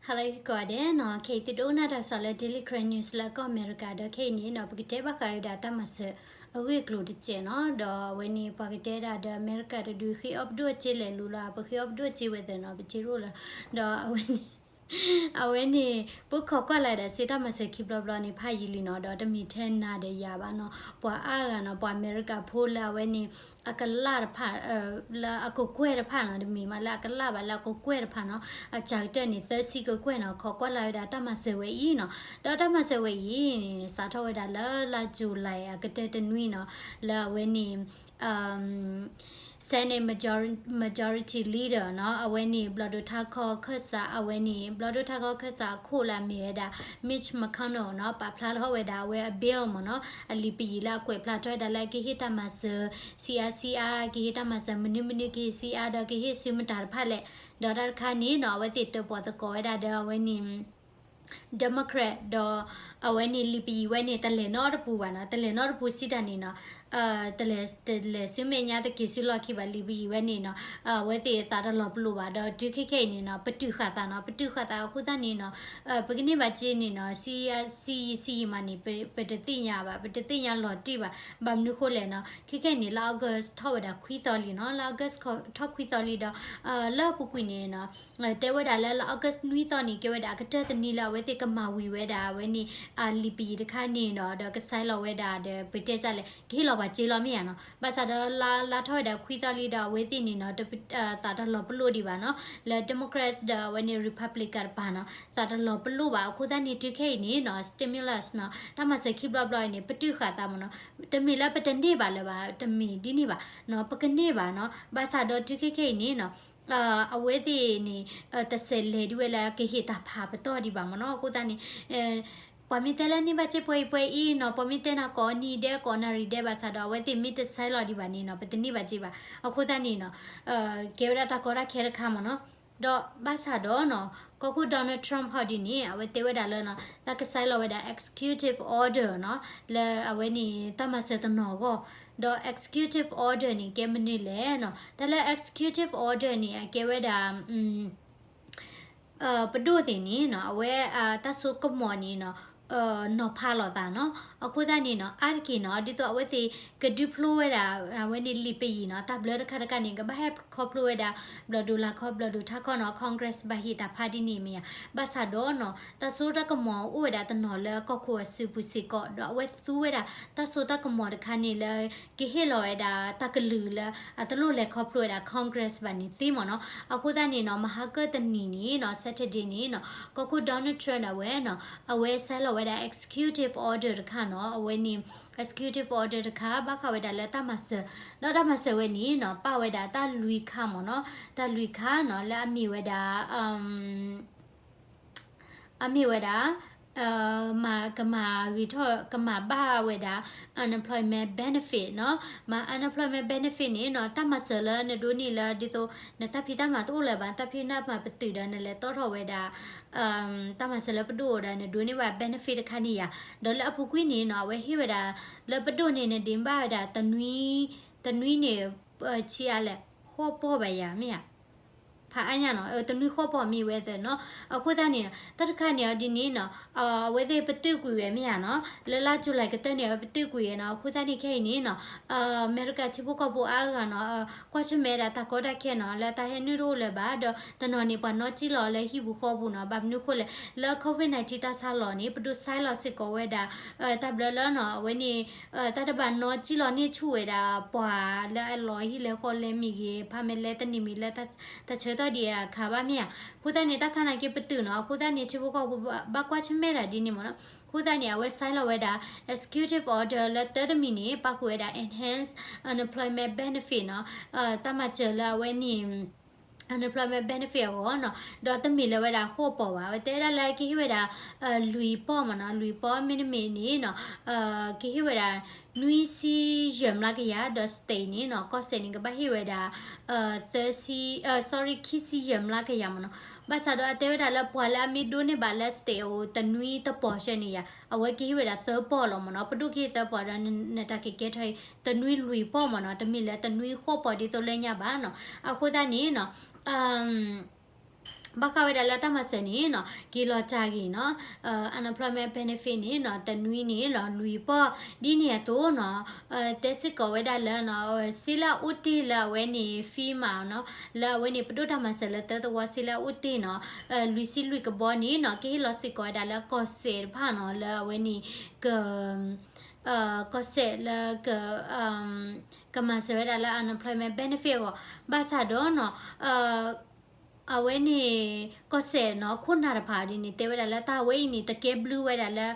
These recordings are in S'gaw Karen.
Hello ကိးဂၤဒဲးနီၤ, ခဲအံၤသုတအိၣ်နၢ်တၢ်ကစီၣ်လၢ Daily Karen News လၢကီၢ်အမဲရကၤ ဒီးခဲအံၤန့ၣ်နီၤ ပကတဲဘၣ်ဃးဝဲဒၣ်တၢ်မၤစၢၤအဂ့ၢ်အကျိၤတစဲးနီၤ, ဒီးအဝဲန့ၣ်ပှၤကတဲဒၣ်ဒီးအမဲရကၤတဒုဃ့အီၣ်ပဒိၣ်အစ့လဲၤလူၤလီၤ, ပဃ့အီၣ်ပဒိၣ်အစ့ဝဲသ့နီၤ, ပစ့ရိၣ်လၢ, ဒီးအဝဲန့ၣ် အဝဲန့ၣ် ပခိးကွၢ်လၢဒၣ်စ့တၢ်မၤစၢၤခံဘျီဘျီန့ၣ် ဖးယံာ်လံနီၤ, ဒီးတမ့ၢ်ထဲနၤဒီးယၤဘၣ်နီၤ, ပှၤအါဂၤနီၤ, ပှၤအမဲရကၤဖိလၢအဝဲန့ၣ် အကလၢ်တဖၣ်, လၢအကကွဲၢ်တဖၣ်နီၤ, တမ့ၢ်မးလၢအကလၢ်ဘၣ်, လၢအကကွဲၢ်တဖၣ်နီၤ, အစှၤကတၢၢ်န့ၣ် သၢဆံကကွဲၢ်နီၤ, ခိးကွၢ်လၢဝဲဒၣ်တၢ်မၤစၢၤဝဲအံၤနီၤ, ဒီးတၢ်မၤစၢၤဝဲအံၤန့ၣ် စးထီၣ်ဝဲဒၣ်လၢလါ July အကတၢၢ်တနွံနီၤ, လၢအဝဲန့ၣ် Senate Majority, Majority Leader နီၤ, အဝဲန့ၣ် ဘျီၣ်ဒိၣ်ထါခီခၢၣ်စး, အဝဲန့ၣ် ဘျီၣ်ဒိၣ်ထါခီခၢၣ်စးအခိၣ်လၢအမ့ၢ်ဝဲဒၣ် Mitch McConnell နီၤ, ပာ်ဖျါထီၣ်ဝဲဒၣ်အဝဲအ bill မ့ၢ်နီၤ, အလံာ်ပယံာ်လၢအကွဲးဖျါထီၣ်ဝဲဒၣ်လၢကဟ့ၣ်တၢ်မၤစၢၤ ဆံးအါဆံးအါ, ကဟ့ၣ်တၢ်မၤစၢၤမနုၤမနုၤ ကဟ့ၣ်ဆံးအါ ဒီးကဟ့ၣ်ဆူမတၤတဖၣ်လဲၣ်, ဒီးတၢ်တခါန့ၣ်နီၤ အဝဲသ့ၣ်တၢၣ်ပီၣ်သကိးဝဲဒၣ်ဒီးအဝဲန့ၣ် Democrat ဒီး အဝဲန့ၣ်လံာ်ပယံာ်ဝဲန့ၣ် တလဲၤနီတပူၤဘၣ်နီၤ, တလဲၤနီတပူၤစံးတၢ်န့ၣ်နီၤ, တလဲၤ, တလဲၤဆူမဲာ်ညါတက့ၤဆူလီၢ်ခံဘၣ်, လံာ်ပယံာ်ဝဲန့ၣ်နီၤ, အဝဲသ့ၣ်သးတလီၤပလိာ်ဘၣ်, ဒီးတုၤခဲခဲအံၤန့ၣ်နီၤ ပတုာ်ဃာ်သးနီၤ, ပတုာ်ဃာ်သးအဃိသတးန့ၣ်နီၤ, ပကန့ၢ်ဘၣ်စ့န့ၣ်နီၤ, ဆံး, ဆံးယံာ်ဆံးယံာ်မးန့ၣ် ပတသ့ၣ်ညါဘၣ်, ပတသ့ၣ်ညါလီၤတံၢ်ဘၣ်, ဘၣ်မနုၤဃိလဲၣ်နီၤ, ခဲခဲအံၤန့ၣ် လါ August ထီၣ်ဝဲဒၣ်ခွံသီလံနီၤ, လါ August ထီၣ်ခွံသီလံဒီး လၢအပူၤကွံာ်န့ၣ်နီၤ တဲဝဲဒၣ်လၢ လါ August နွံသီန့ၣ် ကဲဝဲဒၣ်အကတၢၢ်တနံၤလၢအဝဲသ့ၣ်ကမၤဝံၤဝဲဒၣ်အဝဲန့ၣ် လံာ်ပယံာ်တခါန့ၣ်ဒီး ဒီးကဆဲးလီၤဝဲဒၣ်ဒီး ပတဲတၢ်လဲၣ် ကဟ့ၣ်လီၤပှၤစ့လီၤမ့ၢ်ဧါနီၤ, ဘၣ်ဆၣ်ဒီးလါ, လါထီၣ်ဝဲဒၣ်ခွံသီလံဒီး အဝဲသ့ၣ်န့ၣ်နီၤ သးတလီၤပလိာ်ဒံးဘၣ်နီၤ, လၢ Democrats ဒီးအဝဲန့ၣ် Republican တပၤနီၤ သးတလီၤပလိာ်ဘၣ်, အဃိသတးန့ၣ် တုၤခဲအံၤန့ၣ်နီၤ stimulus နီၤ တၢ်မၤစၢၤခံဘျီဘျီအံၤန့ၣ် ပတုာ်ဃာ်သးမ့ၢ်နီၤ, တမ့ၢ်လၢပတန့ၢ်ဘၣ်လၢၤဘၣ်, တမ့ၢ်ဒ်န့ၣ်ဘၣ်နီၤ, ပကန့ၢ်ဘၣ်နီၤ, ဘၣ်ဆၣ်ဒီးတုၤခဲခဲအံၤန့ၣ်နီၤ အဝဲသ့ၣ်န့ၣ် တဆဲးလဲၤဒ်ဝဲလၢကဟ့ၣ်တၢ်ဖးပတီၢ်ဒံးဘၣ်မ့ၢ်နီၤ, အဃိသတးန့ၣ် ပှၤမ့ၢ်တဲလၢန့ၢ်ဘၣ်စ့ပှဲၤအံၤပှဲၤအံၤနီၤ, ပှၤမ့ၢ်တဲနၤကိးနံၤဒဲးကိးနၣ်ရံၣ်ဒဲးဘၣ်ဆၣ်ဒီး အဝဲသ့ၣ်မ့ၢ်တဆဲးလီၤဒံးဘၣ်န့ၣ်နီၤ ပတန့ၢ်ဘၣ်စ့ဘၣ်, အဃိသတးန့ၣ်နီၤ ကဲဝဲဒၣ်တၢ်ကီတၢ်ခဲတခါမ့ၢ်နီၤ, ဒီးဘၣ်ဆၣ်ဒီးနီၤ ကီၢ်ခိၣ် Donald Trump ဟီဒ်န့ၣ် အဝဲတဲဝဲဒၣ်လၢနီၤ တၢ်ကဆဲးလီၤဝဲဒၣ် executive order နီၤ, လၢအဝဲန့ၣ် တၢ်မၤစၢၤတနီၤအဂီၢ်, ဒီး executive order န့ၣ် ကဲမနုၤလဲၣ်နီၤ, တၢ်လၢ executive order န့ၣ် အကဲဝဲဒၣ် ပဒိၣ်သ့ၣ်န့ၣ်နီၤ အဝဲ တၢ်စိကမီၤန့ၣ်နီၤ နီၤဖးလိာ်သးနီၤ, အဃိသတးန့ၣ်နီၤ အါတက့ၢ်နီၤ ဒ်သိးအဝဲသ့ၣ်ကဒုးဖျိဝဲဒၣ် အဝဲန့ၣ်လံာ်ပယံာ်နီၤ တၢ်ဘျၢတခါတခါန့ၣ် ကဘၣ်ဟဲခီဖျိဝဲဒၣ် ဘျီၣ်ဒိၣ်လၢ်ခီ ဘျီၣ်ဒိၣ်ထါခီနီၤ Congress ဘၣ်ဟ့ၣ်တၢ်ဖးဒ်န့ၣ်မ့ၢ်ဧါ, ဘၣ်ဆၣ်ဒီးနီၤ တၢ်စိတၢ်ကမီၤအိၣ်ဝဲဒၣ်တနီၤလၢကီၢ်ခိၣ်အစုပူၤစ့ၢ်ကီး ဒီးအဝဲသူဝဲဒၣ် တၢ်စိတၢ်ကမီၤတခါန့ၣ်လၢ ကဟ့ၣ်လီၤဝဲဒၣ်တၢ်ကလုၢ်လၢ အတလိၣ်လဲၤခီဖျိဝဲဒၣ် Congress ဘၣ်န့ၣ်သ့မ့ၢ်နီၤ, အဃိသတးန့ၣ်နီၤ မဟါကၢၢ်တနံၤန့ၣ်နီၤ Saturday န့ၣ်နီၤ ကီၢ်ခိၣ် Donald Trump အဝဲနီၤ အဝဲဆဲးလီၤဝဲဒၣ် executive order တခါနီၤ အဝဲန့ၣ် executive order တခါ ဘၣ်ဃးဝဲဒၣ်လၢတၢ်မၤစၢၤ ဒီးတၢ်မၤစၢၤဝဲန့ၣ်နီၤ ပာ်ဝဲဒၣ်တၢ်လွံၢ်ခါမ့ၢ်နီၤ, တၢ်လွံၢ်ခါနီၤ လၢအမ့ၢ်ဝဲဒၣ် အမ့ၢ်ဝဲဒၣ် မၤကမၤဂ့ၤထီၣ် ကမၤဘၣ်ဝဲဒၣ် unemployment benefit နီၤ, မၤ unemployment benefit န့ၣ်နီၤ တၢ်မၤစၢၤလၢနဒိးန့ၢ်လၢဒ်သိး နတၢ်ဖံးတၢ်မၤတအိၣ်လၢၤဘၣ် တၢ်ဖံးတၢ်မၤပတုာ်ဒီးနလဲၤတီထီၣ်ဝဲဒၣ် တၢ်မၤစၢၤလၢပဒိၣ်အိၣ်ဒီးနဒိးန့ၢ်ဘၣ် benefit တခါန့ၣ်ယါ, ဒီးလၢအပူၤကွံာ်န့ၣ်နီၤ အဝဲဟ့ၣ်ဝဲဒၣ် လၢပဒိၣ်န့ၣ် နဒ့ဘၣ်ဝဲဒၣ် တနွံန့ၣ် ဆံးအါလဲၣ် ဃိးပီၢ်ဘၣ်ယါမ့ၢ်ဧါ ဖးအါညါနီၤ တနွံဃိးပီၢ်မ့ၢ်ဝဲသ့ၣ်နီၤ, အဃိသတးန့ၣ် တၢ်တခါန့ၣ်အီၤဒ်န့ၣ်နီၤ အဝဲသ့ၣ်ပတုာ်ကွံာ်ဝဲမ့ၢ်ဧါနီၤ လၢလါ July ကတၢၢ်န့ၣ် အဝဲပတုာ်ကွံာ်ဝဲနီၤ, အဃိသတးန့ၣ်ခဲအံၤန့ၣ်နီၤ အမဲရကၤထံဖိကီၢ်ဖိအါဂၤနီၤ ကွၢ်ဆၢၣ်မဲာ်ဝဲဒၣ်တၢ်ကီတၢ်ခဲနီၤ လၢတၢ်ဟဲနုာ်တအိၣ်လၢၤဘၣ် ဒီးတနီၤန့ၣ် ပှၤနီၢ်ကံၣ်လီၤလၢဟံၣ်ပူၤဃီပူၤနီၤ, ဘၣ်မနုၤဃိလဲၣ် လၢ COVID nineteen တၢ်ဆါလီၤန့ၣ် ပဒိၣ်ဆဲးလီၤစ့ၢ်ကီးဝဲဒၣ် တၢ်ဘျၢလၢနီၤ အဝဲန့ၣ် တၢ်တဘၣ်နီၢ်ကံၣ်လီၤန့ၢ်ဆူၣ်ဝဲဒၣ် ပှၤလၢအလီၤဟံၣ်လဲၤဃီလဲၤမ့ၢ်ဂ့ၤ ဖးမဲာ်လဲတနံၤမ့ၢ်လၢ တၢ်ဆၢကတီၢ်ဒံးအခါဘၣ်မ့ၢ်ဧါ, အဃိသတးန့ၣ် တၢ်ခါနာ်က့ပတုာ်နီၤ, အဃိသတးန့ၣ် ထံဖိကီၢ်ဖိဘၣ်ကွၢ်ဆၢၣ်မဲာ်တၢ်ဒ်န့ၣ်မ့ၢ်နီၤ, အဃိသတးန့ၣ် အဝဲဆဲးလီၤဝဲဒၣ် executive order လၢတၢတမံၤန့ၣ် ပာ်ဃုာ်ဝဲဒၣ် enhanced unemployment benefit နီၤ, တၢ်မၤစၢၤလၢအဝဲန့ၣ် unemployment benefit အဂီၢ်နီၤ, ဒီးတမ့ၢ်လၢၤဝဲဒၣ်ဃိးပီၢ်ဘၣ်, အဝဲတဲဝဲဒၣ်လၢကဟ့ၣ်ဝဲဒၣ် လွံၢ်ပီၢ်မ့ၢ်နီၤ, လွံၢ်ပီၢ်မ့တမ့ၢ်န့ၣ်နီၤ ကဟ့ၣ်ဝဲဒၣ် နွံဆံယဲၢ်မျးကယၤ ဒီး state န့ၣ်နီၤ ကီၢ်စဲၣ်န့ၣ် ကဘၣ်ဟ့ၣ်ဝဲဒၣ် သၢဆံ, sorry ခံဆံယဲၢ်မျးကယၤမ့ၢ်နီၤ, ဘၣ်ဆၣ်ဒီးအတဲဝဲဒၣ်လၢပှၤလၢအမ့ၢ်ဒိးန့ၢ်ဘၣ်လၢ state အအိၣ် တနွံတပီၢ်ဆၢန့ၣ်ယါ အဝဲကဟ့ၣ်ဝဲဒၣ်သၢပီၢ်လီၤမ့ၢ်နီၤ, ပဒိၣ်ကဟ့ၣ်သၢပီၢ်ဒီး နတၢ်က့ၤကဲထီၣ်အံၤ တနွံလွံၢ်ပီၢ်မ့ၢ်နီၤ, တမ့ၢ်လၢတနွံဃိးပီၢ်ဒ်သိးလၢညါဘၣ်နီၤ, အဃိသတးန့ၣ်နီၤ ဘၣ်ဃးဝဲဒၣ်လၢတၢ်မၤစၢၤန့ၣ်နီၤ က့ၤလီၤတၢ်ဂ့ၤနီၤ unemployment benefit န့ၣ်နီၤ တနွံန့ၣ်လီၤလွံၢ်ပီၢ် ဒ်န့ၣ်အသိးနီၤ တဲစ့ၢ်ကီးဝဲဒၣ်လၢနီၤ စ့လၢအအိၣ်တ့ၢ်လၢအဝဲန့ၣ် FEMA နီၤ လၢအဝဲန့ၣ်ပဒိၣ်တၢ်မၤစၢၤလၢတၢသဝီစ့လၢအအိၣ်တ့ၢ်နီၤ လွံၢ်ဆံလွံၢ်ကဘီန့ၣ်နီၤ ကဟ့ၣ်လီၤစ့ၢ်ကီးဝဲဒၣ်လၢကီၢ်စဲၣ်တဖၣ်နီၤ လၢအဝဲန့ၣ် က ကီၢ်စဲၣ်လၢက ကမၤစၢၤဝဲဒၣ်လၢ unemployment benefit အဂီၢ် ဘၣ်ဆၣ်ဒီးနီၤ အဝဲန့ၣ် ကီၢ်စဲၣ်နီၤ ခိၣ်နၢ်တဖၣ်ဒ်န့ၣ် တဲဝဲဒၣ်လၢတၢ်ဝဲအံၤန့ၣ် တကဲဘျုးဝဲဒၣ်လၢ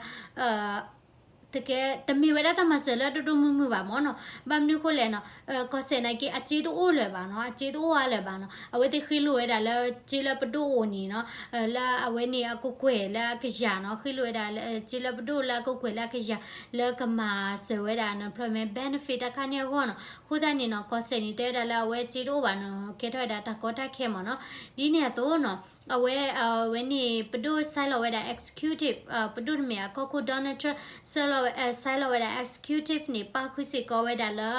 တကဲ တမ့ၢ်ဝဲဒၣ်တၢ်မၤစၢၤလၢဒိၣ်ဒိၣ်မုၢ်မုၢ်ဘၣ်မ့ၢ်နီၤ ဘၣ်မနုၤဃိလဲၣ်နီၤ ကီၢ်စဲၣ်နာ်က့ အစ့တအိၣ်လၢၤဘၣ်နီၤ အစ့တအိၣ်အါလၢၤဘၣ်နီၤ အဝဲသ့ၣ်ဃ့လိာ်ဝဲဒၣ်လၢစ့လၢပဒိၣ်အိၣ်န့ၣ်နီၤ လၢအဝဲန့ၣ်အကကွဲၢ်လၢအကယၤနီၤ ဃ့လိာ်ဝဲဒၣ်လၢ စ့လၢပဒိၣ်လၢအကကွဲၢ်လၢအကယၤ လၢကမၤစၢၤဝဲဒၣ် unemployment benefit တၢ်ခါန့ၣ်အဂီၢ်နီၤ အဃိသတးန့ၣ်နီၤ ကီၢ်စဲၣ်န့ၣ် တဲဝဲဒၣ်လၢအဝဲစ့တအိၣ်ဘၣ်နီၤ ကဲထီၣ်ဝဲဒၣ်တၢ်ကီတၢ်ခဲမ့ၢ်နီၤ ဒ်န့ၣ်အသိးနီၤ အဝဲ အဝဲန့ၣ် ပဒိၣ် sign လီၤဝဲဒၣ် executive ပဒိၣ်တမ့ၢ်အကီၢ်ခိၣ် Donald Trump စဲလီၤဝဲ sign လီၤဝဲဒၣ် executive န့ၣ် ပာ်ဃုာ်စ့ၢ်ကီးဝဲဒၣ်လၢ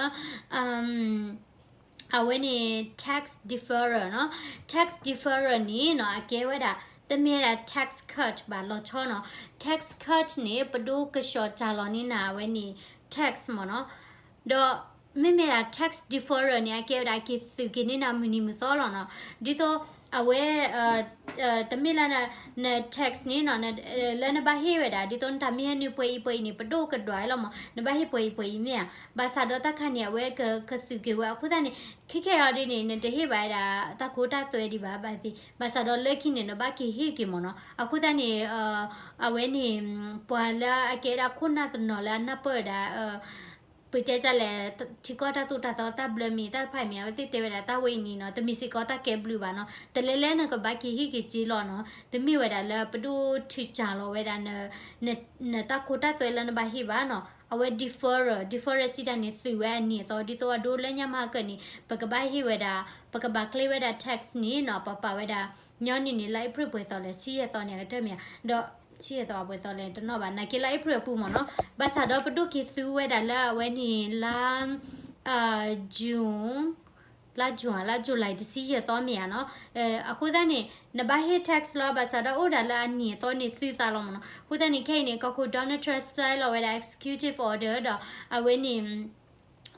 အဝဲန့ၣ် tax deferral နီၤ tax deferral န့ၣ်နီၤ အကဲဝဲဒၣ် တမ့ၢ်ဝဲဒၣ် tax cut ဘၣ်လီၤဆီနီၤ tax cut န့ၣ် ပဒိၣ်ကဆှီတၢ်လီၤန့ၢ်နၤအဝဲန့ၣ် tax မ့ၢ်နီၤ ဒီးမ့မ့ၢ်ဒၣ် tax deferral န့ၣ် အကဲဝဲဒၣ်က့ၤသုးက့ၤန့ၢ်နၤမုၢ်နံၤမုၢ်သီလီၤနီၤ ဒ်သိး အဝဲ တမ့ၢ်လၢ န tax န့ၣ်နီၤ လၢနဘၣ်ဟ့ၣ်ဝဲဒၣ် ဒ်သိးနတၢ်မ့ၢ်ဟဲနုာ်ပှဲၤအံၤပှဲၤအံၤန့ၣ် ပဒိၣ်ကဒွးလီၤမး နဘၣ်ဟ့ၣ်ပှဲၤအံၤပှဲၤအံၤမ့ၢ်ဧါ ဘၣ်ဆၣ်ဒီးတၢ်ခါန့ၣ် အဝဲကသုးက့ၤဝဲအဃိသတးန့ၣ် ခဲခဲအံၤဒ်န့ၣ် နတဟ့ၣ်ဘၣ်ဝဲဒၣ် တၢ်ခိတၢ်သွဲဒံးဘၣ်ဘၣ်သ့ၣ် ဘၣ်ဆၣ်ဒီးလၢခံန့ၣ် နဘၣ်က့ၤဟ့ၣ်က့ၤမ့ၢ်နီၤ အဃိသတးန့ၣ် အဝဲန့ၣ် ပှၤလၢအကဲဒၣ်ခိၣ်နၢ်တနီၤလၢအနၢ်ပၢၢ်ဝဲဒၣ် ပတဲတၢ်လဲၣ် ထံကီၢ်တၢ်သိၣ်တၢ်သီတၢ်ဘျၢမ့ၢ်တၢ်တဖၣ်အံၤမ့ၢ် အဝဲသ့ၣ်တဲဝဲဒၣ်တၢ်ဝဲအံၤန့ၣ်နီၤ တမ့ၢ်စ့ၢ်ကီးတၢ်ကဲဘျုးဘၣ်နီၤ တလဲၤလဲၤနကဘၣ်က့ၤဟ့ၣ်က့ၤစ့လီၤနီၤ တမ့ၢ်ဝဲဒၣ်လၢပဒိၣ်ထုးစၢ်လီၤဝဲဒၣ် နတၢ်ခိတၢ်သွဲလၢနဘၣ်ဟ့ၣ်ဘၣ်နီၤ အဝဲ deferral deferral စံးတၢ်န့ၣ် သုးဝဲအနံၤအသီ ဒ်သိးအဒိလၢညါမၤကၢၢ်န့ၣ် ပကဘၣ်ဟ့ၣ်ဝဲဒၣ် ပကဘၣ်ကျဲဝဲဒၣ် tax န့ၣ်နီၤ ပပာ်ဝဲဒၣ် ညီနုၢ်န့ၣ် လါအ့ဖြ့ၣ်ပှဲၤသီလဲၣ် ဆံယဲၢ်သီန့ၣ် အကတၢၢ်မ့ၢ်ဧါ ဒီး ဆံယဲၢ်သီအပှဲၤသီလဲၣ် တနီၣ်ဘၣ် နာ်က့လါအ့ဖြ့ၣ်အပူၤမ့ၢ်နီၤ ဘၣ်ဆၣ်ဒီးပဒိၣ်က့ၤသုဝဲဒၣ်လၢအဝဲန့ၣ် လါ June လါ June လါ July တဆံယဲၢ်သီမ့ၢ်ဧါနီၤ အဃိသတးန့ၣ် နဘၣ်ဟ့ၣ် tax လီၤ ဘၣ်ဆၣ်ဒီးအိၣ်ဒၣ်လၢအနံၤအသီန့ၣ်သုသးလီၤမ့ၢ်နီၤ အဃိသတးန့ၣ် ခဲအံၤန့ၣ် ကီၢ်ခိၣ် Donald Trump စဲလီၤဝဲဒၣ် executive order ဒီး အဝဲန့ၣ်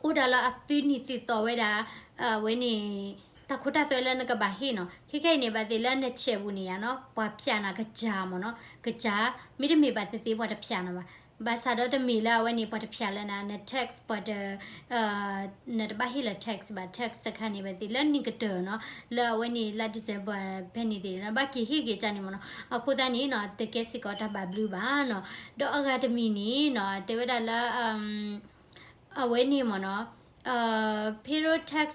အိၣ်ဒၣ်လၢအသုနံၤသုသီဝဲဒၣ် အဝဲန့ၣ် တၢ်ခိတၢ်သွဲလၢနကဘၣ်ဟ့ၣ်နီၤ ခဲခဲအံၤန့ၣ် ဘၣ်သ့ၣ်လၢန check ပူၤန့ၣ်ယါနီၤ ပှၤဖၠးနၤကစၢ်မ့ၢ်နီၤ ကစၢ် မ့တမ့ၢ်ဘၣ်သ့ၣ်သ့ၣ် ပှၤတဖၠးနၤဘၣ် ဘၣ်ဆၣ်ဒီးတမ့ၢ်လၢအဝဲန့ၣ် ပှၤတဖၠးလၢနၤ န tax ပှၤတ နတဘၣ်ဟ့ၣ်လၢ tax ဘၣ် tax တခါန့ၣ် ဘၣ်သ့ၣ်လၢနံၣ်ကတၢၢ်နီၤ လၢအဝဲန့ၣ် လါ December ဖဲန့ၣ်သ့ၣ် နဘၣ်က့ၤဟ့ၣ်က့ၤကၢ်န့ၣ်မ့ၢ်နီၤ အဃိသတးန့ၣ်နီၤ တကဲစ့ၢ်ကီးတၢ်ဘၣ်ဘျုးဘၣ်နီၤ ဒီးအဂၤတမံၤန့ၣ်နီၤ တဲဝဲဒၣ်လၢ အဝဲန့ၣ်မ့ၢ်နီၤ payroll tax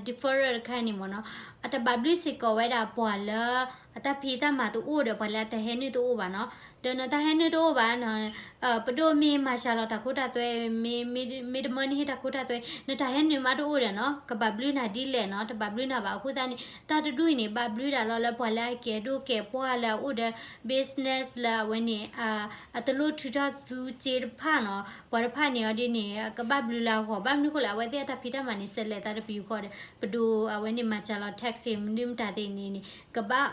deferral တခါန့ၣ်မ့ၢ်နီၤ အတဘၣ်ဘျုးစ့ၢ်ကီးဝဲဒၣ်ပှၤလၢ အတၢ်ဖံးတၢ်မၤတအိၣ်ဒီး ပှၤလၢအတၢ်ဟဲနုာ်တအိၣ်ဘၣ်နီၤ ဒီးနတၢ်ဟဲနုာ်တအိၣ်ဘၣ်နီၤ ပဒိၣ်မ့ၢ်မၤစှၤလီၤတၢ်ခိတၢ်သွဲ မ့ၢ် မ့ၢ်တမၢနဟ့ၣ်တၢ်ခိတၢ်သွဲ နတၢ်ဟဲနုာ်မးတအိၣ်ဒီးနီၤ ကဘၣ်ဘျုးနၤဒ်လဲၣ်နီၤ တဘၣ်ဘျုးနၤဘၣ် အဃိသတးန့ၣ် တၢ်တဒူၣ်အံၤန့ၣ် ဘၣ်ဘျုးဒၣ်လီၤလၢပှၤလၢအကဲဒိၣ်ကဲပှၢ်လၢအအိၣ်ဒီး business လၢအဝဲန့ၣ် အတလိၣ်ထုးထီၣ်သူစ့တဖၣ်နီၤ ပှၤတဖၣ်န့ၣ်အီၤဒ်န့ၣ် ကဘၣ်ဘျုးလၢအဂီၢ် ဘၣ်မနုၤဃိလဲၣ် အဝဲသ့ၣ်အတၢ်ဖံးတၢ်မၤန့ၣ် စဲးလဲၤသးတပယူာ်ဃီဒီး ပဒိၣ်အဝဲန့ၣ် မၤစှၤလီၤ tax မနုၤမတၤသ့ၣ်န့ၣ်န့ၣ် ကဘၣ်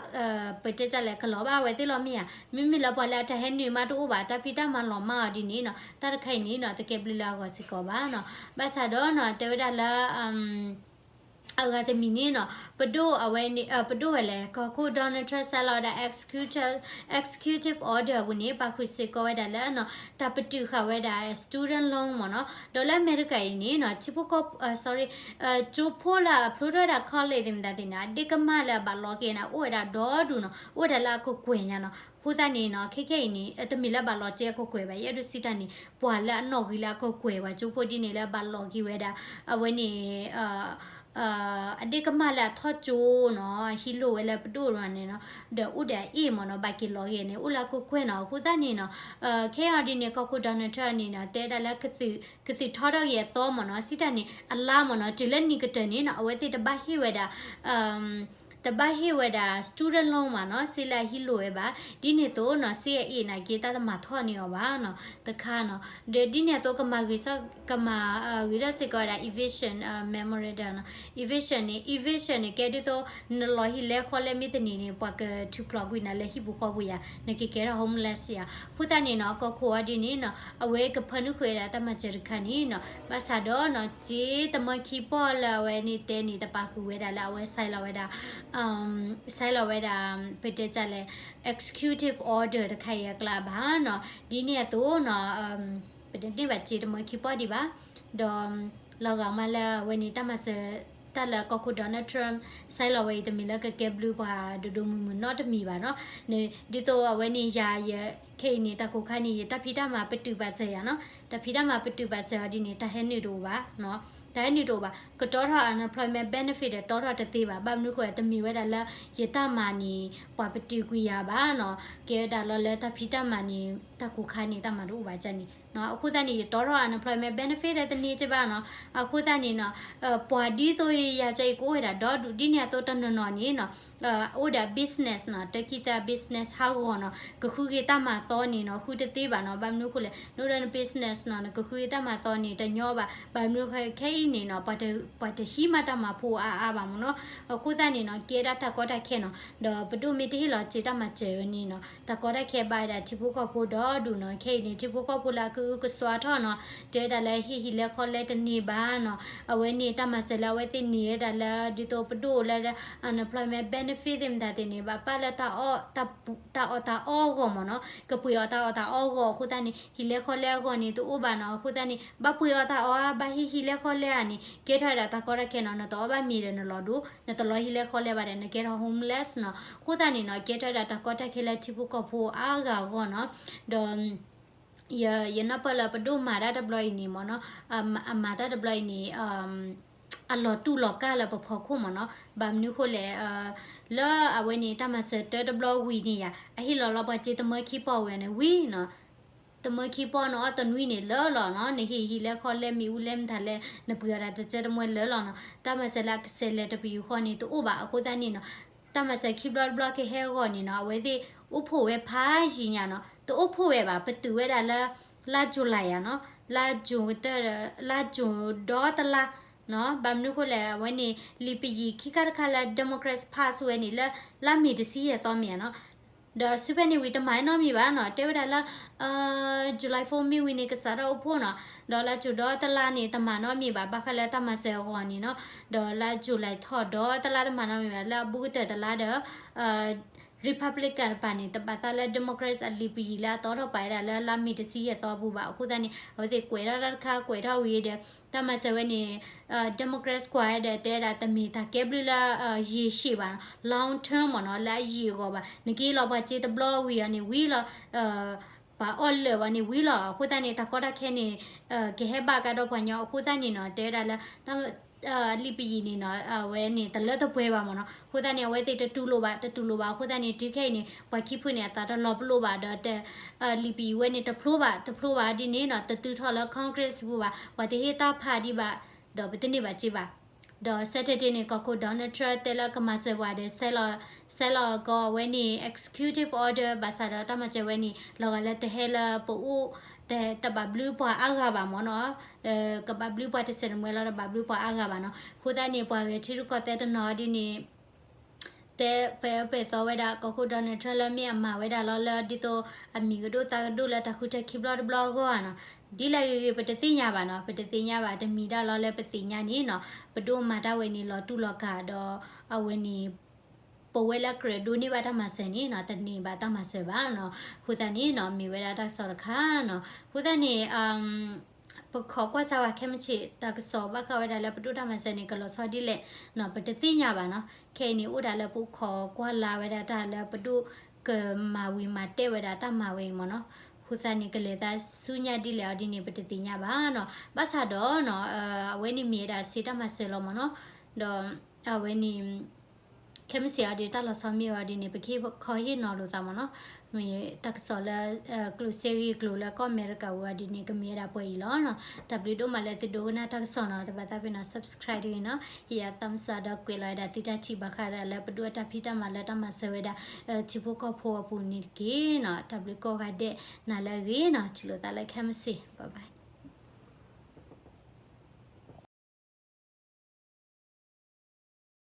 ပတဲတၢ်လဲၣ် ကလီၤဘၣ်အဝဲသ့ၣ်လီၤမ့ၢ်ဧါ မ့မ့ၢ်လၢပှၤလၢအတၢ်ဟဲနုာ်မးတအိၣ်ဘၣ် တၢ်ဖံးတၢ်မၤလီၤမးအီၤဒ်န့ၣ်နီၤ တၢ်တခါအံၤန့ၣ်နီၤ တကဲဘျုးလၢအဂီၢ်စ့ၢ်ကီးဘၣ်နီၤ ဘၣ်ဆၣ်ဒီးနီၤ တဲဝဲဒၣ်လၢ အဂၤတမံၤန့ၣ်နီၤ ပဒိၣ်အဝဲန့ၣ် ပဒိၣ်ဝဲလဲၣ် ကီၢ်ခိၣ် Donald Trump စဲလီၤဝဲဒၣ် executive executive order အပူၤန့ၣ် ပာ်ဃုာ်စ့ၢ်ကီးဝဲဒၣ်လၢနီၤ တၢ်ပတုာ်ဃာ်ဝဲဒၣ် student loan မ့ၢ်နီၤ ဒီးလၢအမဲရကၤအံၤန့ၣ်နီၤ ထံဖိကီၢ် sorry ကၠိဖိလၢအဖျိထီၣ်ဝဲဒၣ် college သ့ၣ်မတၤသ့ၣ်န့ၣ် အဒ့ၣ်ကမၢ်လၢအဘၣ်လီၤက့ၤန့ၣ် အိၣ်ဝဲဒၣ်ဒီဒူၣ်နီၤ အိၣ်ဝဲဒၣ်လၢအကကွဲၢ်ညါနီၤ အဃိသတးန့ၣ်နီၤ ခဲခဲအံၤန့ၣ် တမ့ၢ်လၢအဘၣ်လီၤက့ၤအကကွဲၢ်ဘၣ် ယအဲၣ်ဒိးစံးတၢ်န့ၣ် ပှၤလၢအနီၣ်ဂံၢ်လၢအကကွဲၢ်ပှၤကၠိဖိဒ်န့ၣ်လၢအဘၣ်လီၤက့ၤဝဲဒၣ် အဝဲန့ၣ် အဒ့ၣ်ကမၢ်လၢအထီၣ်ကၠိနီၤ ဟံးလိၢ်ဝဲလၢပဒိၣ်ရၤန့ၣ်နီၤ ဒီးအိၣ်ဒီးအအ့ၣ်မ့ၢ်နီၤ ဘၣ်က့ၤလီၤဂ့ၤန့ၣ် အိၣ်လၢအကကွဲၢ်နီၤ အဃိသတးန့ၣ်နီၤ ခဲအံၤဒ်န့ၣ် ကီၢ်ခိၣ် Donald Trump န့ၣ်နီၤ တဲဒၣ်လၢ ကသုးထီထီၣ်က့ၤအသီမ့ၢ်နီၤ စံးတၢ်န့ၣ် အလါမ့ၢ်နီၤ တုၤလၢနံၣ်ကတၢၢ်န့ၣ်နီၤ အဝဲသ့ၣ်တဘၣ်ဟ့ၣ်ဝဲဒၣ် ဘၣ်ဟ့ၣ်ဝဲဒၣ် student loan မးနီၤ, စ့လၢအဟံးလိာ်ဝဲဘၣ်. ဒ်န့ၣ်အသိးနီၤ စ့အအ့ၣ်န့ၣ်က့ တၢ်တမၤထီၣ်န့ၢ်အီၤဘၣ်နီၤ, တခါနီၤ. ဒီးဒ်န့ၣ်အသိး ကမၤဂ့ၤ ကမၤဂ့ၤထီၣ်စ့ၢ်ကီးဝဲဒၣ် eviction memorandum နီၤ. eviction န့ၣ် eviction န့ၣ် ကဲဒ်သိး နလီၤဟံၣ်လဲဃီလဲမ့ၢ်တန့ၢ်န့ၣ် ပှၤကထုးဖျိးကွံာ်နၤလၢဟံၣ်ပူၤဃီပူၤယၤ, နကကဲထီၣ် homeless ယၤ. အဃိသတးန့ၣ်နီၤ ကီၢ်ခိၣ်အီၤဒ်န့ၣ်နီၤ အဝဲကဖၢနုာ်ဃုာ်ဝဲဒၣ်တၢ်မၤစၢၤတခါန့ၣ်နီၤ, ဘၣ်ဆၣ်ဒီးနီၤ စ့တမၢခံပီၢ်လၢအဝဲန့ၣ်တဲန့ၣ် တပာ်ဃုာ်ဝဲဒၣ်လၢအဝဲ sign လီၤဝဲဒၣ် sign လီၤဝဲဒၣ် ပတဲတၢ်လဲၣ် executive order တခါအံၤအကျါဘၣ်နီၤ. ဒ်န့ၣ်အသိးနီၤ ပတန့ၢ်ဘၣ်စ့တမၢခံပီၢ်ဒံးဘၣ်. ဒီးလီၤဂာ်မးလၢအဝဲန့ၣ် တၢ်မၤစၢၤ တၢ်လၢကီၢ်ခိၣ် Donald Trump sign လီၤဝဲအံၤ တမ့ၢ်လၢကကဲဘျုးပှၤဒိၣ်ဒိၣ်မုၢ်မုၢ်နီတမံၤဘၣ်နီၤ. ဒ်သိးအဝဲန့ၣ် ယၤယ ခဲအံၤန့ၣ် တၢ်ကိၢ်ခါန့ၣ် ယတၢ်ဖံးတၢ်မၤပတုာ်ပာ်စၢၤယၤနီၤ, တၢ်ဖံးတၢ်မၤပတုာ်ပာ်စၢၤအီၤဒ်န့ၣ် တၢ်ဟဲနုာ်တအိၣ်ဘၣ်, တၢ်ဟဲနုာ်တအိၣ်ဘၣ်. ကတီထီၣ် unemployment benefit ဒီးတီထီၣ်တသ့ဘၣ်. ဘၣ်မနုၤဃိ တမ့ၢ်ဝဲဒၣ်လၢ ယတၢ်မၤန့ၣ် ပှၤပတုာ်ကွံာ်ယၤဘၣ်နီၤ, ကဲဝဲဒၣ်လီၤလၢတၢ်ဖံးတၢ်မၤန့ၣ် တၢ်ကိၢ်ခါန့ၣ် တၢ်မၤတအိၣ်ဘၣ်န့ၣ်. အဃိသတးန့ၣ် ယတီထီၣ် unemployment benefit ဒီးတန့ၢ်ကဘၣ်နီၤ. အဃိသတးန့ၣ်နီၤ ပှၤဒ်သိးယၤကဲအံၤကအိၣ်ဝဲဒၣ်ဒီဒူၣ် ဒ်န့ၣ်အသိးတနီၤနီၤန့ၣ်နီၤ အိၣ်ဒီး business နီၤ, တခံသၢ business ဟးဂီၤနီၤ, ကဃုက့ၤတၢ်မၤသီန့ၣ်နီၤ ဃုတသ့ဘၣ်နီၤ. ဘၣ်မနုၤဃိလဲၣ် နအိၣ်ဒီးန business နီၤ နကဃုက့ၤတၢ်မၤသီန့ၣ် တညီဘၣ်. ဘၣ်မနုၤဃိခဲအံၤန့ၣ်နီၤ ပှၤတဟံးမးတၢ်မၤဖိအါအါဘၣ်မ့ၢ်နီၤ. အဃိသတးန့ၣ်နီၤ ကဲဒၣ်တၢ်ကီတၢ်ခဲနီၤ, ဒီးပဒိၣ်မ့ၢ်တဟ့ၣ်လီၤစ့တၢ်မၤစၢၤဝဲန့ၣ်နီၤ တၢ်ကီတၢ်ခဲဘၣ်ဝဲဒၣ်ထံဖိကီၢ်ဖိဒီဒူၣ်နီၤ. ခဲအံၤန့ၣ် ထံဖိကီၢ်ဖိလၢအကအုကစွါထီၣ်နီၤ တဲဝဲဒၣ်လၢဟ့ၣ်ဟံၣ်လဲဃီလဲတန့ၢ်ဘၣ်နီၤ. အဝဲန့ၣ်တၢ်မၤစၢၤလၢအဝဲသ့ၣ်န့ၢ်ဝဲဒၣ်လၢ ဒ်သိးပဒိၣ်လၢ unemployment benefit သ့ၣ်မတၤသ့ၣ်န့ၣ် ဘၣ်ပာ်လၢ တၢ်အီၣ်တၢ်အီအဂီၢ်မ့ၢ်နီၤ, ကပှ့ၤအီၣ်တၢ်အီၣ်တၢ်အီအဂီၢ်. အဃိသတးန့ၣ် ဟံၣ်လဲဃီလဲအဂီၢ်န့ၣ် တအိၣ်ဘၣ်နီၤ. အဃိသတးန့ၣ် ဘၣ်ပှ့ၤအီၣ်တၢ်အီၣ်ဧါ ဘၣ်ဟ့ၣ်ဟံၣ်လဲဃီလဲဧါန့ၣ် ကဲထီၣ်ဝဲဒၣ်တၢ်ကီတၢ်ခဲနီၤ. နတအီၣ်ဘၣ်မ့ၤဒီးနလီၤဒိၣ်, နတလီၤဟံၣ်လဲဃီလဲဘၣ်ဒီး နကဲထီၣ် homeless နီၤ. အဃိသတးန့ၣ်နီၤ ကဲထီၣ်ဝဲဒၣ်တၢ်ကီတၢ်ခဲလၢထံဖိကီၢ်ဖိအါဂၤအဂီၢ်နီၤ. ဒီး ယ ယနၢ်ပၢၢ်လၢပဒိၣ်မၤတၢ်တဘျီအံၤန့ၣ်မ့ၢ်နီၤ, အမၤတၢ်တဘျီအံၤန့ၣ် အလီၤတူၢ်လီၤကာ်လၢပဖီခိၣ်မ့ၢ်နီၤ. ဘၣ်မနုၤဃိလဲၣ်, လၢအဝဲန့ၣ် တၢ်မၤစၢၤတၢတဘျီဝံၤန့ၣ်ယါ အဟ့ၣ်လီၤလီၤပှၤစ့တမၢခံပီၢ်ဝံၤန့ၣ်ဝံၤနီၤ. တမၢခံပီၢ်န့ၣ် အီၣ်တနွံန့ၣ်လၢာ်လီၤနီၤ. နဟ့ၣ်ဟံၣ်လဲဃီလဲမ့ၤအူလဲမတၤလဲၣ် နပှ့ၤအီၣ်တၢ်တစဲတမှဲလၢာ်လီၤနီၤ. တၢ်မၤစၢၤလၢအကဆဲးလဲၤတပယူာ်ဃီန့ၣ် တအိၣ်ဘၣ်. အဃိသတးန့ၣ်နီၤ တၢ်မၤစၢၤခံဘျီတဘျီကဟဲအဂီၢ်န့ၣ်နီၤ အဝဲသ့ၣ်အိၣ်ဖှိၣ်ဝဲဖးယံာ်ညါနီၤ. တအိၣ်ဖှိၣ်ဝဲဘၣ်, ပတုာ်ဝဲဒၣ်လၢ လါ July ယါနီၤ, လါ Ju ဒီတလါနီၤ. ဘၣ်မနုၤဃိလဲၣ် အဝဲန့ၣ် လံာ်ပယံာ်ခံခါတခါလၢ Democrats pass ဝဲန့ၣ် လၢလါမ့ၤတဆံယဲၢ်သီမ့ၢ်ဧါနီၤ. ဒီးဆူဖဲန့ၣ်ဝံၤတမၤနီတမံၤဘၣ်နီၤ. တဲဝဲဒၣ်လၢ July four မ့ၢ်ဝံၤန့ၣ် ကစးထီၣ်အိၣ်ဖှိၣ်နီၤ. ဒီးလါ Ju ဒီတလါန့ၣ် တမၤနီတမံၤဘၣ်, ဘၣ်ဃးလၢတၢ်မၤစၢၤအဂီၢ်န့ၣ်နီၤ. ဒီးလါ July ထီၣ်ဒီတလါတမၤနီတမံၤဘၣ်, လၢအဘူးကတၢၢ်တလါဒီး Republican တပၤန့ၣ် တဘၣ်သးလၢ Democrats အလံာ်ပယံာ်လၢအတီထီၣ်ပာ်ဝဲဒၣ်လၢလါမ့ၤတဆံယဲၢ်သီအပူၤဘၣ်. အဃိသတးန့ၣ် အဝဲသ့ၣ်ကွဲးထီၣ်တၢ်တခါ ကွဲးထီၣ်ဝံၤဒီး တၢ်မၤစၢၤဝဲန့ၣ် Democrats ကွၢ်ဝဲဒီး တဲဝဲဒၣ်တမ့ၢ်တၢ်ကဲဘျုးလၢ ရေရှည်ဘၣ်နီၤ, long term မ့ၢ်နီၤ, လၢအယံာ်အဂီၢ်ဘၣ်. နကဟ့ၣ်လီၤပှၤစ့တဘျီဝံၤအီၤန့ၣ် ဝံၤလီၤ ပှၤအီၣ်လၢာ်ဘၣ်န့ၣ်ဝံၤလီၤ. အဃိသတးန့ၣ် တၢ်ကီတၢ်ခဲန့ၣ် ကဟဲဘၣ်ကဒီးပှၤညီ. အဃိသတးန့ၣ်နီၤ တဲဝဲဒၣ်လၢ လံာ်ပယံာ်န့ၣ်နီၤ အဝဲန့ၣ်တလၢတပှဲၤဘၣ်မ့ၢ်နီၤ. အဃိသတးန့ၣ် အဝဲသ့ၣ်တတူၢ်လိာ်ဘၣ်, တတူၢ်လိာ်ဘၣ်. အဃိသတးန့ၣ် တုၤခဲအံၤန့ၣ် ပှၤခံဖုန့ၣ် အသးတလီၤပလိာ်ဘၣ်ဒီး လံာ်ပယံာ်ဝဲန့ၣ်တဖျိဘၣ်, တဖျိဘၣ်ဒ်န့ၣ်နီၤ, တတုၤထီၣ်လၢ Congress ပူၤဘၣ်, ပှၤတဟ့ၣ်တၢ်ဖးဒံးဘၣ်, ဒီးပတန့ၢ်ဘၣ်စ့ဘၣ်. ဒီး Saturday န့ၣ် ကီၢ်ခိၣ် Donald Trump တဲလၢကမၤစၢၤပှၤဒီး ဆဲးလီၤ ဆဲးလီၤကီးဝဲန့ၣ် executive order ဘၣ်ဆၣ်ဒီးတၢ်မၤစၢၤဝဲန့ၣ် လီၤဂာ်လၢတဟဲလၢပအိၣ် တ တဘၣ်ဘျုးပှၤအါဂၤဘၣ်မ့ၢ်နီၤ, ကဘၣ်ဘျုးပှၤတစဲးတမှဲလီၤ, တဘၣ်ဘျုးပှၤအါဂၤဘၣ်နီၤ. အဃိသတးန့ၣ် ပှၤဂဲၤထံရူၢ်ကီၢ်သဲးတနီၤဒ်န့ၣ် တဲပှဲၤအၢပှဲၤသီဝဲဒၣ် ကီၢ်ခိၣ် Donald Trump လၢမ့ၢ်အမၤဝဲဒၣ်လီၤလၢ ဒ်သိးအမံၤကဒိၣ်သးကဒိၣ်လၢတၢ်ဃုထၢခံဘျီတဘျီအဂီၢ်ဧါနီၤ. ဒ်လဲၣ်ဂ့ၤဂ့ၤ ပတသ့ၣ်ညါဘၣ်နီၤ, ပတသ့ၣ်ညါဘၣ်. တမံၤဒၣ်လီၤလၢပသ့ၣ်ညါန့ၣ်နီၤ, ပဒိၣ်မၤတၢ်ဝဲန့ၣ် လီၤတူၢ်လီၤကာ်ဒီး အဝဲန့ၣ် ပဝဲလၢကြၢးဒိးန့ၢ်ဘၣ်တၢ်မၤစၢၤန့ၣ်နီၤ, တန့ၢ်ဘၣ်တၢ်မၤစၢၤဘၣ်နီၤ. အဃိသတးန့ၣ်နီၤ မ့ၢ်ဝဲဒၣ်တၢ်ကစီၣ်တခါနီၤ. အဃိသတးန့ၣ် ပခိးကွၢ်စၢ်ဝဲခဲမုၢ်ဆ့ၣ် တၢ်ကစီၣ်ဘၣ်ဃးဝဲဒၣ်လၢပဒိၣ်တၢ်မၤစၢၤန့ၣ် ကလီၤဆီဒ်လဲၣ်နီၤ, ပတသ့ၣ်ညါဘၣ်နီၤ. ခဲအံၤန့ၣ် အိၣ်ဒၣ်လၢပခိးကွၢ်လၢ်ဝဲဒၣ်တၢ်လၢပဒိၣ်ကမၤဝံၤမၤတဲာ်ဝဲဒၣ်တၢ်မၤဝဲအံၤမ့ၢ်နီၤ. အဃိသတးန့ၣ် ကလဲၤသးဆူညါဒ်လဲၣ်အီၤဒ်န့ၣ် ပတသ့ၣ်ညါဘၣ်နီၤ. ဘၣ်ဆၣ်ဒီးနီၤ အဝဲန့ၣ်မ့ၢ်ဝဲဒၣ်စ့တၢ်မၤစၢၤလီၤမ့ၢ်နီၤ. ဒီးအဝဲန့ၣ် ခဲမုၢ်ဆ့ၣ်အီၤဒ်တၢ်လီၤဆီမ့ၢ်အီၤဒ်န့ၣ် ပကဟ့ၣ်ခီဟ့ၣ်နီၤလိာ်သးမ့ၢ်နီၤ, မ့ၢ်တၢ်ကစီၣ်လၢ ကျိၣ်စ့ဂ့ၢ်ကျိၤလၢကီၢ်အမဲရကၤဝဲအီၤဒ်န့ၣ် ကမ့ၢ်ဝဲဒၣ်ပှဲၤအံၤလီၤနီၤ. တၢ်ဘျုးဒိၣ်မးလၢသုဒိကနၣ်တၢ်ကစီၣ်နီၤ, တဘၣ်သးပ့ၤနီၤ subscribe တဂ့ၤနီၤ, ဟ့ၣ်ယၤ thumbs up ဒီးကွဲးလီၤဝဲဒၣ်သုတၢ်ထံၣ်ဘၣ်ဃးဒီးလၢပဒိၣ်အတၢ်ဖံးတၢ်မၤလၢတၢ်မၤစၢၤဝဲဒၣ် ထံဖိကီၢ်ဖိအပူၤန့ၣ်တက့ၢ်နီၤ. တၢ်ဘျုးကိးဂၤဒဲး နၤလၢအဂ့ၤနီၤ, ထံၣ်လိာ်သးလၢခဲမုၢ်ဆ့ၣ်, bye bye.